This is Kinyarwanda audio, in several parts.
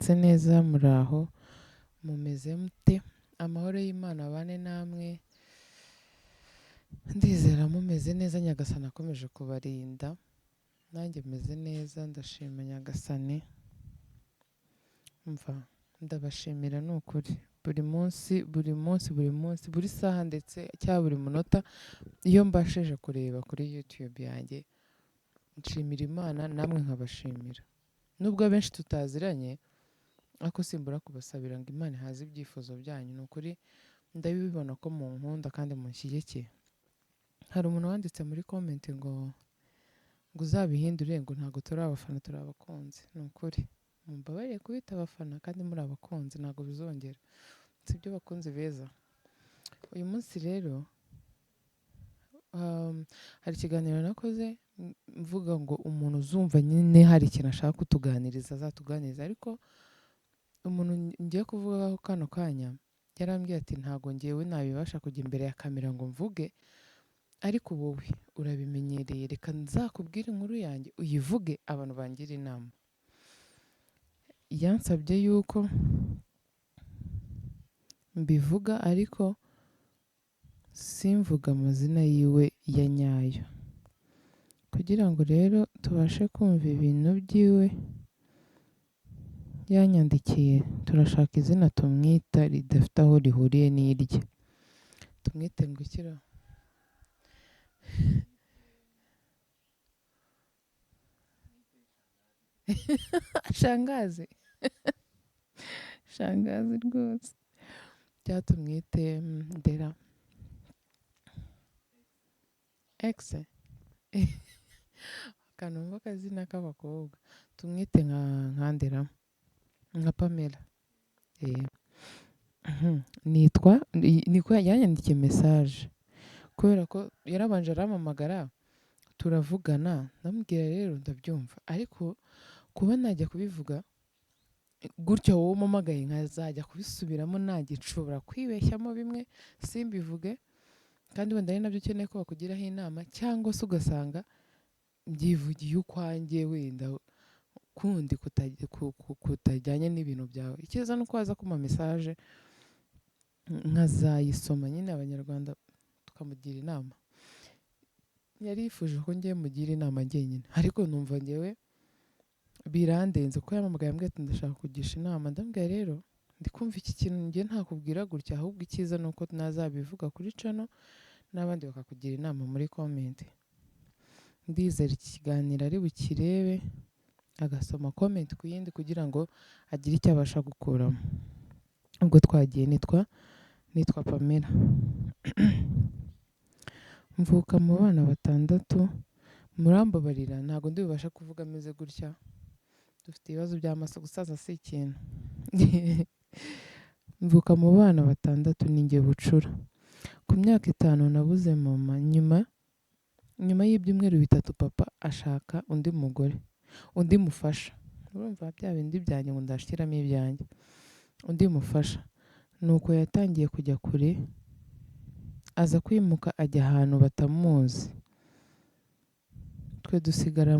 Mwaramutse neza, muraho, mumeze mute? Amahoro y'Imana abane namwe, ndizera mumeze neza, Nyagasani akomeje kubarinda, nanjye meze neza, ndashima Nyagasani, mva ndabashimira ni ukuri, buri munsi, buri munsi, buri munsi, buri saha ndetse cyangwa buri munota, iyo mbashije kureba kuri YouTube yanjye, nshimira Imana namwe nkabashimira. Nubwo abenshi tutaziranye, ariko simbura kubasabira ngo Imana ihaze ibyifuzo byanyu, ni ukuri ndabibona ko munkunda kandi munshyigikiye. Hari umuntu wanditse muri comment ngo uzabihindure, ngo ntabwo turi abafana turi abakunzi, ni ukuri mumbabarire kubita abafana kandi muri abakunzi, ntabwo bizongera, sibyo bakunzi beza. Uyu munsi rero hari ikiganiro nakoze mvuga ngo umuntu uzumva nyine hari ikintu ashaka kutuganiriza azatuganiriza, ariko umuntu ngiye kuvugaho kano kanya yarambwiye ati ntabwo ngewe nabibasha kujya imbere ya kamera ngo mvuge, ariko wowe urabimenyereye, reka nzakubwire inkuru yanjye uyivuge abantu bangire inama. Yansabye yuko mbivuga ariko simvuga amazina yiwe ya nyayo, kugira ngo rero tubashe kumva ibintu byiwe yanyandikiye, turashaka izina tumwita ridafite aho rihuriye n'irye. Tumwite ngo iki ra? Shangazi? Shangazi rwose. Cyangwa tumwite Ndera? Exe? Akantu numva akazina k'abakobwa. Tumwite nka Ndera? Nka Pamela. Nitwa, niko yanyandikiye message, kubera ko yarabanje arampamagara turavugana, ndamubwira rero ndabyumva, ariko kuba najya kubivuga gutyo wowe umpamagaye nkazajya kubisubiramo nagicubura kwibeshyamo bimwe simbivuge, kandi wenda ari nabyo ukeneye ko bakugiraho inama, cyangwa se ugasanga mbyivugiye ukwanjye wenda kundi kutajyanye n'ibintu byawe. Icyiza ni uko waza kumpa message nkazayisoma nyine, abanyarwanda tukamugira inama. Yari yifuje ko ngiye mugira inama njyenyine, ariko numva ngewe birandenze kuko yampamagaye ambwira ati ndashaka kugisha inama, ndamubwira rero ndi kumva iki kintu ngiye ntakubwira gutya, ahubwo icyiza ni uko nazabivuga kuri channel n'abandi bakakugira inama muri comment. Ndizera iki kiganiro ari bukirebe agasoma comment ku yindi kugira ngo agire icyo abasha gukuramo. Ubwo twagiye, nitwa Pamela. Mvuka mu bana batandatu, murambabarira ntabwo ndi bubashe kuvuga ameze gutya, dufite ibibazo by'amaso, gusaza si ikintu. Mvuka mu bana batandatu, ni njye bucura. Ku myaka 5 nabuze mama, nyuma y'ibyumweru 3 papa ashaka undi mugore, undi mufasha. Urumva bya bindi byanjye ngo ndashyiramo ibyanjye, undi mufasha. Nuko yatangiye kujya kure, aza kwimuka ajya ahantu batamuzi. Twe dusigara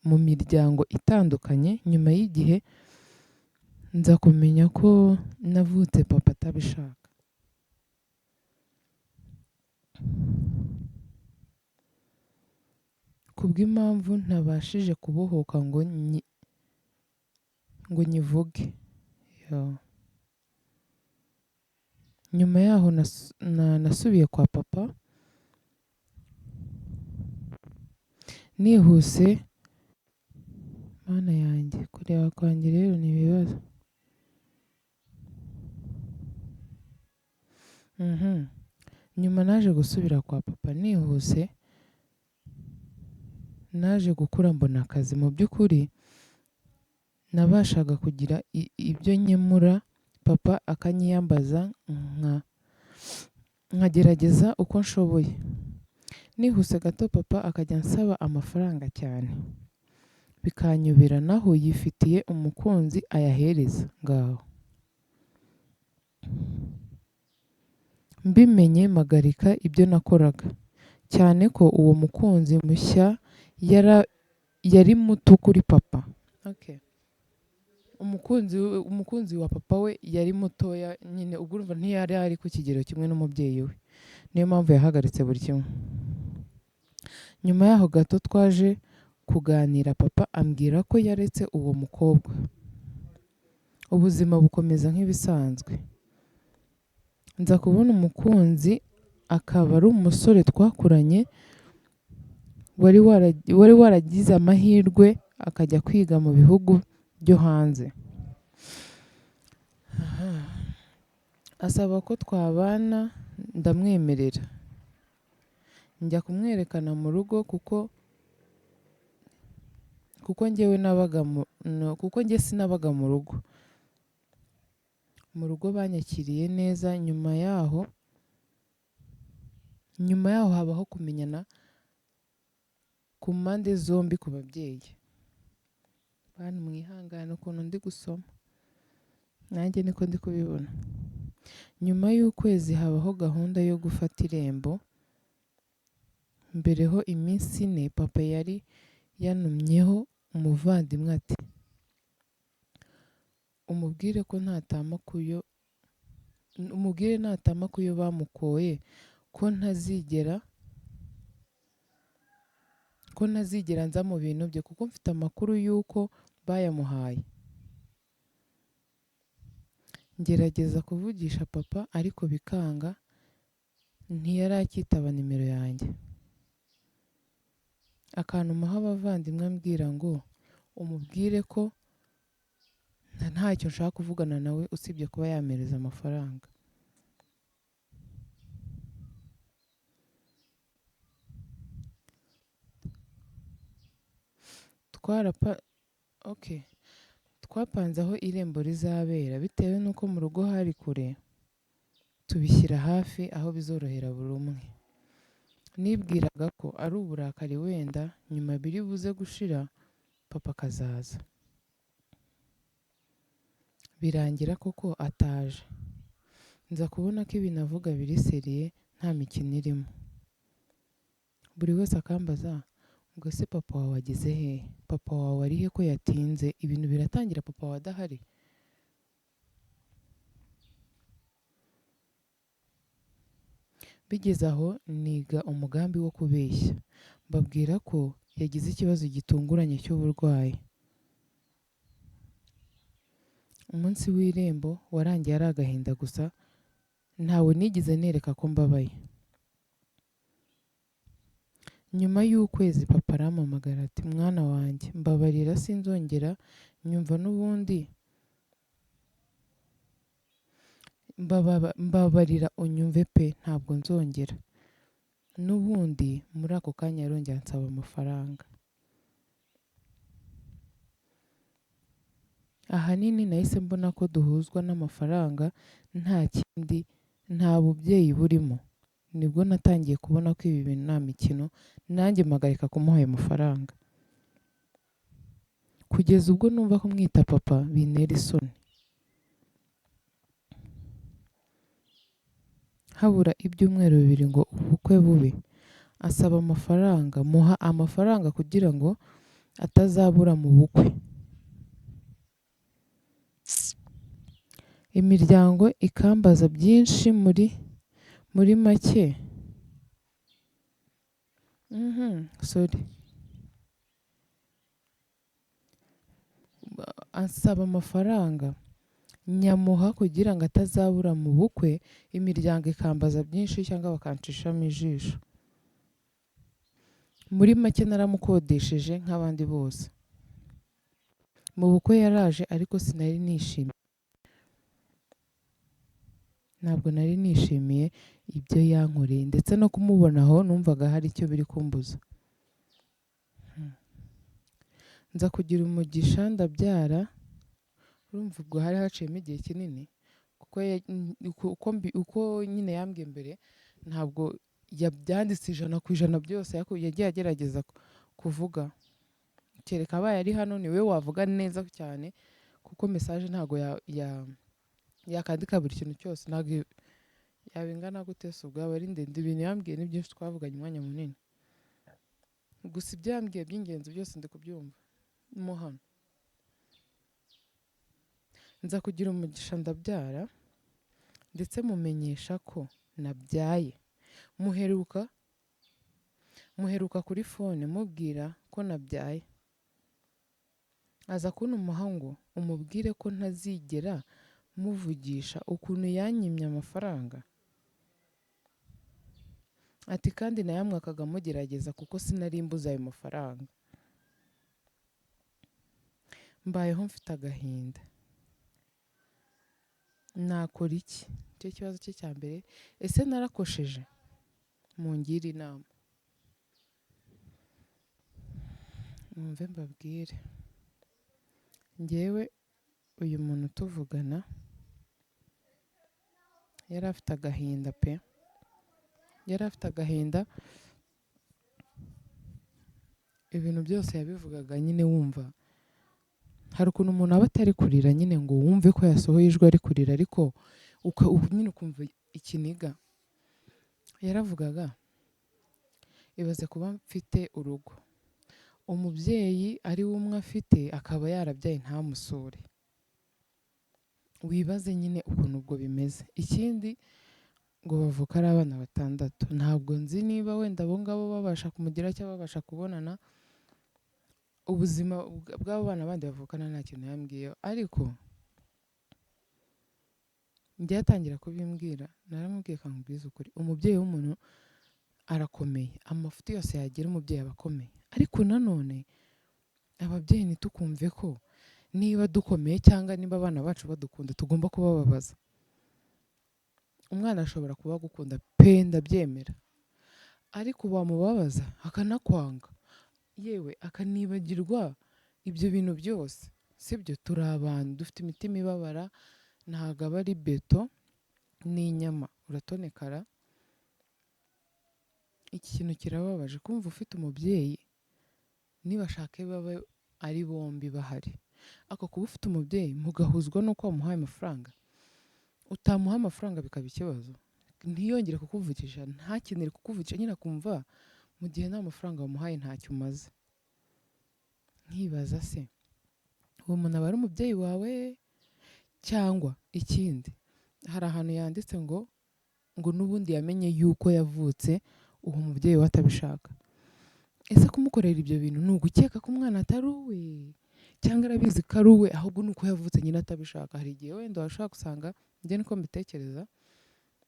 mu miryango itandukanye. Nyuma y'igihe nza kumenya ko navutse papa atabishaka. Kubw'impamvu ntabashije kubohoka ngo nyivuge. Yo. Nyuma yaho nasubiye kwa papa nihuse. Mana yanjye, kureba kwanjye rero ni ibibazo. Nyuma naje gusubira kwa papa nihuse, naje gukura mbona akazi. Mu by'ukuri nabashaga kugira ibyo nkemura, papa akanyiyambaza nkagerageza uko nshoboye. Nihuse gato papa akajya ansaba amafaranga cyane, bikanyobera, naho yifitiye umukunzi ayahereza ngaho. Mbimenye mpagarika ibyo nakoraga, cyane ko uwo mukunzi mushya yari muto kuri papa. Okay. Umukunzi wa papa we yari mutoya nyine, ubwo urumva ntiyari ari ku kigero kimwe n'umubyeyi we, niyo mpamvu yahagaritse buri kimwe. Nyuma yaho gato twaje kuganira, papa ambwira ko yaretse uwo mukobwa, ubuzima bukomeza nk'ibisanzwe. Nza kubona umukunzi, akaba ari umusore twakuranye wari waragize amahirwe akajya kwiga mu bihugu byo hanze. Asaba ko twabana, ndamwemerera, njya kumwerekana mu rugo kuko njyewe nabaga kuko njye sinabaga mu rugo. Mu rugo banyakiriye neza. Nyuma yaho habaho kumenyana ku mpande zombi ku babyeyi. Bantu mwihangane ukuntu ndi gusoma, nanjye niko ndi kubibona. Nyuma y'ukwezi habaho gahunda yo gufata irembo. Mbere ho iminsi 4 papa yari yanumyeho umuvandimwe ati umubwire ko natama kuyo bamukoye, ko ntazigera nza mu bintu bye, kuko mfite amakuru y'uko bayamuhaye. Ngerageza kuvugisha papa ariko bikanga, ntiyari akitaba nimero yanjye. Akantumaho abavandimwe ambwira ngo umubwire ko ntacyo nshaka kuvugana nawe usibye kuba yampereza amafaranga. Twapanze aho irembo rizabera, bitewe n'uko mu rugo hari kure, tubishyira hafi aho bizorohera buri umwe. Nibwiraga ko ari uburakari wenda nyuma biri buze gushira, papa akazaza. Birangira koko ataje. Nza kubona ko ibintu avuga biri seriye, nta mikino irimo. Buri wese akambaza ngo ese papa wawe ageze hehe? Papa wawe ari he ko yatinze? Ibintu biratangira papa wawe adahari? Bigeze aho niga umugambi wo kubeshya, mbabwira ko yagize ikibazo gitunguranye cy'uburwayi. Umunsi w'irembo warangiye ari agahinda gusa, ntawe nigeze nereka ko mbabaye. Nyuma y'ukwezi papa arampamagara ati mwana wanjye mbabarira sinzongera, nyumva n'ubundi mbabarira unyumve pe, ntabwo nzongera. N'ubundi muri ako kanya yarongeye ansaba amafaranga. Ahanini nahise mbona ko duhuzwa n'amafaranga, nta kindi, nta bubyeyi burimo. Nibwo natangiye kubona ko ibi bintu nta mikino, nanjye mpagarika kumuha ayo mafaranga. Kugeza ubwo numva kumwita papa bintera isoni. Habura ibyumweru 2 ngo ubukwe bube, asaba amafaranga, muha amafaranga kugira ngo atazabura mu bukwe. Imiryango ikambaza byinshi muri make. Sorry. Ansaba amafaranga nyamuha kugira ngo atazabura mu bukwe, imiryango ikambaza byinshi cyangwa bakancishamo ijisho. Muri make naramukodesheje nk'abandi bose. Mu bukwe yaraje ariko sinari nishimiye. Ntabwo nari nishimiye ibyo yankoreye, ndetse no kumubona aho numvaga hari icyo biri kumbuza. Nza kugira umugisha ndabyara. Urumva ubwo hari haciyemo igihe kinini, kuko uko nyine yambwiye mbere ntabwo yabyanditse 100% byose, yagiye agerageza kuvuga. Kereka abaye ari hano niwe wavuga neza cyane, kuko message ntabwo yakandika buri kintu cyose, ntabwo yaba ingana gute se ubwo yaba ari ndende. Ibintu yambwiye ni byinshi, twavuganye umwanya munini. Gusa ibyo yambwiye by'ingenzi byose ndi kubyumva mo hano. Nza kugira umugisha ndabyara, ndetse mumenyesha ko nabyaye. Muheruka kuri phone mubwira ko nabyaye. Aza kuntumaho ngo umubwire ko ntazigera muvugisha ukuntu yanyimye amafaranga. Ati kandi nayamwakaga mugerageza kuko sinari mbuze ayo mafaranga. Mbayeho mfite agahinda. Nakora iki? Nicyo kibazo cye cya mbere. Ese narakosheje? Mungire inama. Mwumve mbabwire. Njyewe uyu muntu tuvugana yari afite agahinda pe. Yari afite agahinda, ibintu byose yabivugaga nyine wumva. Hari ukuntu umuntu aba atari kurira nyine ngo wumve ko yasohoye ijwi ari kurira, ariko nyine ukumva ikiniga. Yaravugaga, ibaze kuba mfite urugo, umubyeyi ari we umwe afite akaba yarabyaye ntamusure. Wibaze nyine ukuntu ubwo bimeze. Ikindi ngo bavuka ari abana 6, ntabwo nzi niba wenda abo ngabo babasha kumugira cyangwa babasha kubonana. Ubuzima bw'abo bana bandi bavukana nta kintu yambwiyeho, ariko njyatangira kubimbwira naramubwiye kamubwiza ukuri, umubyeyi w'umuntu arakomeye, amafuti yose yagira umubyeyi aba akomeye, ariko nanone ababyeyi ntitukumve ko niba dukomeye cyangwa niba abana bacu badukunda tugomba kubababaza. Umwana ashobora kuba agukunda pe, ndabyemera, ariko wamubabaza akanakwanga, yewe akanibagirwa ibyo bintu byose. Sibyo, turi abantu dufite imitima ibabara, ntabwo aba ari beto n'inyama, uratonekara. Iki kintu kirababaje kumva ufite umubyeyi, nibashake babe ari bombi bahari, ariko kuba ufite umubyeyi mugahuzwa n'uko wamuhaye amafaranga, utamuha amafaranga bikaba ikibazo, ntiyongere kukuvugisha, ntakenere kukuvugisha, nyine akumva mu gihe nta mafaranga wamuhaye ntacyo umaze. Nkibaza se uwo muntu aba ari umubyeyi wawe cyangwa ikindi? Hari ahantu yanditse ngo n'ubundi yamenye yuko yavutse uwo mubyeyi we atabishaka. Ese kumukorera ibyo bintu ni ugukeka ko umwana atari uwe, cyangwa arabizi ko ari uwe ahubwo ni uko yavutse nyine atabishaka? Hari igihe wenda washobora gusanga, njye niko mbitekereza,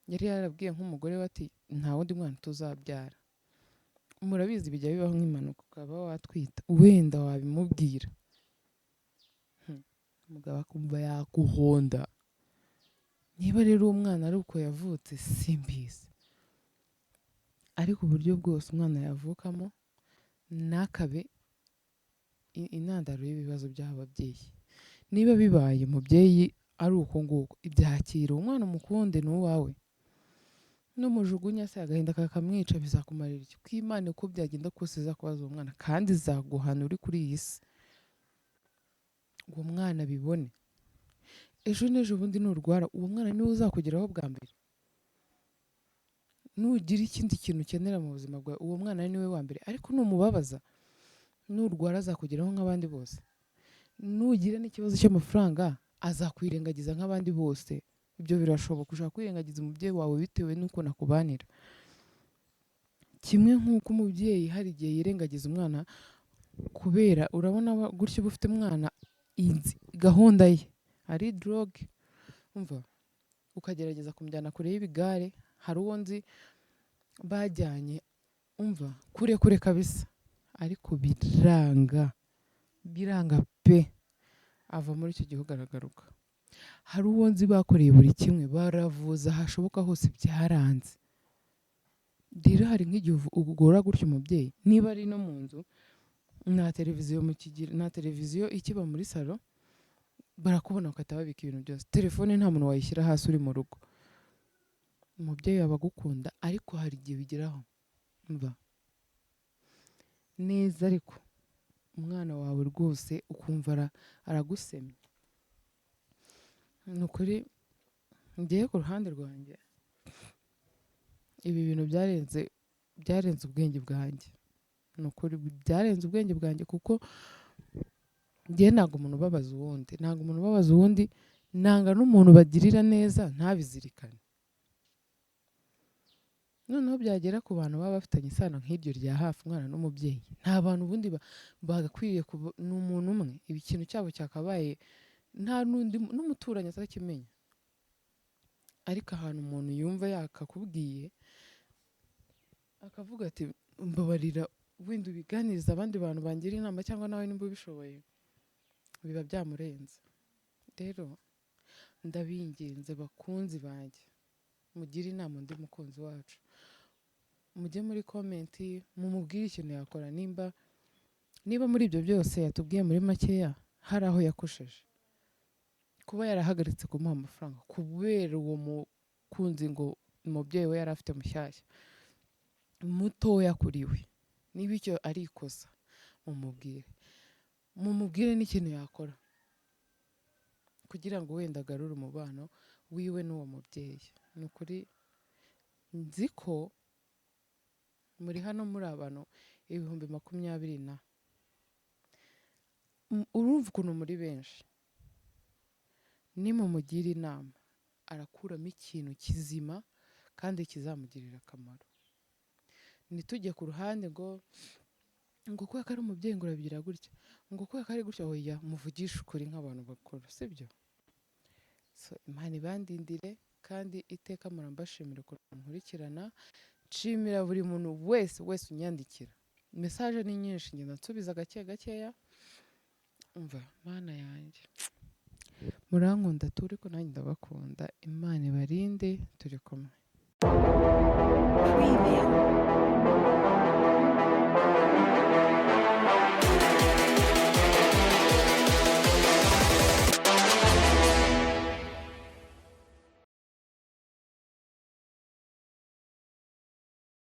yari yarabwiye nk'umugore we ati nta wundi mwana tuzabyara. Murabizi bijya bibaho nk'impanuka ukaba watwita, wenda wabimubwira umugabo akumva yakuhonda. Niba rero uwo mwana ari uko yavutse simbizi, ariko uburyo bwose umwana yavukamo ntakabe intandaro y'ibibazo by'ababyeyi. Niba bibaye umubyeyi ari uko nguko, ibyakira umwana umukunde ni uwawe, numujugunya se agahinda kakamwica bizakumarira iki? Ko Imana uko byagenda kose izakubaza uwo mwana, kandi izaguhana uri kuri iyi si, uwo mwana bibone. Ejo n'ejo bundi nurwara uwo mwana niwe uzakugeraho bwa mbere. Nugira ikindi kintu ukenera mu buzima bwawe uwo mwana niwe wa mbere, ariko numubabaza nurwara azakugeraho nk'abandi bose, nugira n'ikibazo cy'amafaranga azakwirengagiza nk'abandi bose. Ibyo birashoboka, ushobora kwirengagiza umubyeyi wawe bitewe n'uko nakubanira. Kimwe nk'uko umubyeyi hari igihe yirengagiza umwana kubera urabona gutyo uba ufite umwana gahunda ye ari drogue, umva ukagerageza kumujyana kure y'ibigare. Hari uwo nzi bajyanye umva kure kure kabisa, ariko biranga biranga pe, ava muri icyo gihugu aragaruka. Hari uwo nzi bakoreye buri kimwe, baravuza hashoboka hose byaranze. Rero hari nk'igihe ugora gutyo umubyeyi, niba ari no mu nzu nta televiziyo mu kigira, nta televiziyo ikiba muri salo, barakubona bagahita babika ibintu byose. Telefone nta muntu wayishyira hasi uri mu rugo. Umubyeyi aba agukunda, ariko hari igihe bigeraho mva neza, ariko umwana wawe rwose ukumva aragusemye. Ni ukuri ngiye ku ruhande rwanjye, ibi bintu byarenze ubwenge bwanjye. Ni ukuri byarenze ubwenge bwanjye, kuko ngiye ntabwo umuntu ubabaza uwundi, ntabwo umuntu ubabaza uwundi. Nanga n'umuntu bagirira neza ntabizirikane. Noneho byagera ku bantu baba bafitanye isano nk'iryo rya hafi, umwana n'umubyeyi, nta bantu ubundi bagakwiriye kuba, ni umuntu umwe, ibi ikintu cyabo cyakabaye nta n'undi n'umuturanyi atakimenya. Ariko ahantu umuntu yumva yakakubwiye akavuga ati mbabarira, wenda ubiganiriza abandi bantu bangira inama, cyangwa nawe nimba ubishoboye, biba byamurenze. Rero ndabinginze bakunzi banjye, mugire inama undi mukunzi wacu, mujye muri comment mumubwire ikintu yakora. Nimba muri ibyo byose yatubwiye muri makeya hari aho yakosheje, kuba yarahagaritse kumuha amafaranga kubera uwo mukunzi ngo umubyeyi we yari afite mushyashya mutoya kuri we, niba icyo ari ikosa mumubwire n'ikintu yakora kugira ngo wenda agarure umubano wiwe n'uwo mubyeyi. Ni ukuri nzi ko muri hano muri abantu 20,000 na urumva ukuntu muri benshi, nimumugira inama arakuramo ikintu kizima kandi kizamugirira akamaro. Ntitujye ku ruhande ngo kubera ko ari umubyeyi ngo urabigira gutya, ngo kubera ko ari gutya, oya, muvugishe ukuri nk'abantu bakuru, sibyo? So Imana ibandindire, kandi iteka murambashimira ukuntu nkurikirana. Nshimira buri muntu wese wese unyandikira message, ni nyinshi, ngenda nsubiza gake gakeya. Umva Mana yanjye, murankunda turi ko nanjye ndabakunda. Imana ibarinde, turi kumwe.